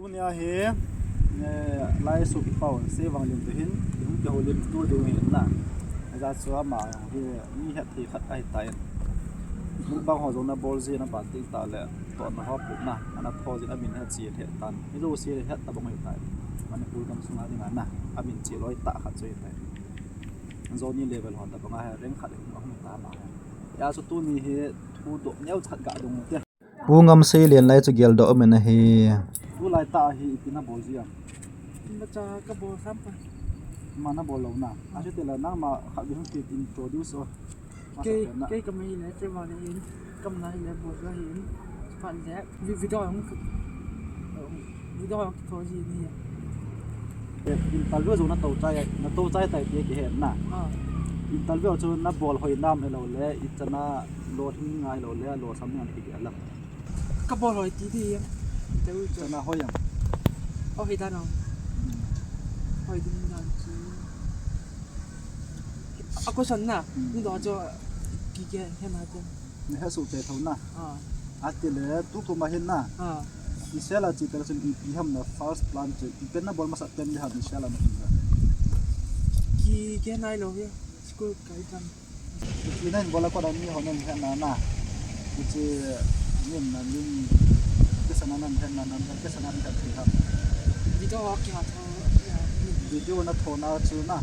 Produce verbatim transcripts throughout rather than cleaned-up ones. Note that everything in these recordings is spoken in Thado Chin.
Tunia hi, eh, lai sopi pau, Seivanglian toh hin, hung kihoulim tu ding ahi na. Ajeh chu ama hi mi hetthei khat ahi tai. Mukbang ho jong ana bol jin, aban teng tah le, tohna ho pumna, ana tho jin, amin hi ache lheh tan. Hijouse het tabang ahi tai. Manipur gamsunga dinga na, amin che loi tah khat chu ahi tai. Johnny Level ho tabang a hi rank khat le hung, ahung ta ama hi. Hijeh chun tuni hi thudoh neo khat ga dong u te. Pu Ngamseilian lai chu geldoh um in ahi. Tulai tah a hi ipi nabol ji am? Imacha kabol sam pa. Ima nabol lou na. Ah. Achuti le nangma khat vei hung ki introduce o. Masa pen na. Kei, kei kamei le, Seivanglian, kamei le, bol la hin. Pan le, vi-, video hung, video hung kitho ji ni. Eh, interview jong nato chai, nato chai tai ti kihe na. Ah. Interview chu nabol hoi nam hilou le, ichan a lolhing ngai lou le, lolsam ngai kiti alam. Kabol hoi ti di. Interview chu. Ichan a hoi am? Oh, hoi dan o. Hmm. Hoi ding dan chu. A question na, hmm, ni do chu kikhe, he na chu. Nahet soh cheh thou na. Ah. Ati le, tukum a hin na. Ah. Israel a che pet chun ipi ham na first plan chu, ipi pen nabol masat pen ding ham Israel a nache pet. Kikhe nailou hi, school kai tan. Ipi nahin bol a kona mi ho nahin het na na. Hiche, min na min, kisa na nahin het na, na, kisa na nahin het thei ham. Video ho kiha tho, ya, min. Video natho na chu na.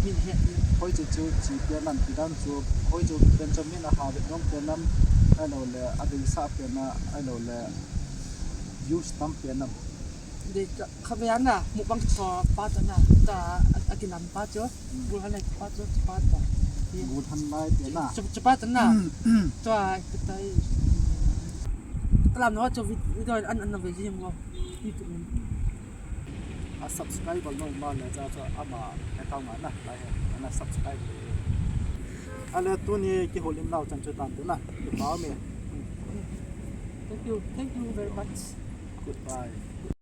Min het ni. Hoiche chu che pen nam, ipi dan chu, hoiche pen chu min aha ve nom pen nam, ahilou le, adeisah pen na, ahilou le, views tam pen nam. Dei ka, khatvei a na, mukbang cho pa ta na, ta, a, akilam pa chu, hmm, Gulhan lai pa chu, pa ta. Gulhan lai pen na. Chu, chu pa ta na. Hmm, hmm. Chu a, kitai. Kalam na chu vid-, video an, an na ve ji mo. YouTube in. A subscribe bol nom ma le cha cha ama account ma na, lai he, ana subscribe le. Ale tuni kihoulim nau chan chu tan tu na, kipah e. Thank you, thank you very much. Goodbye.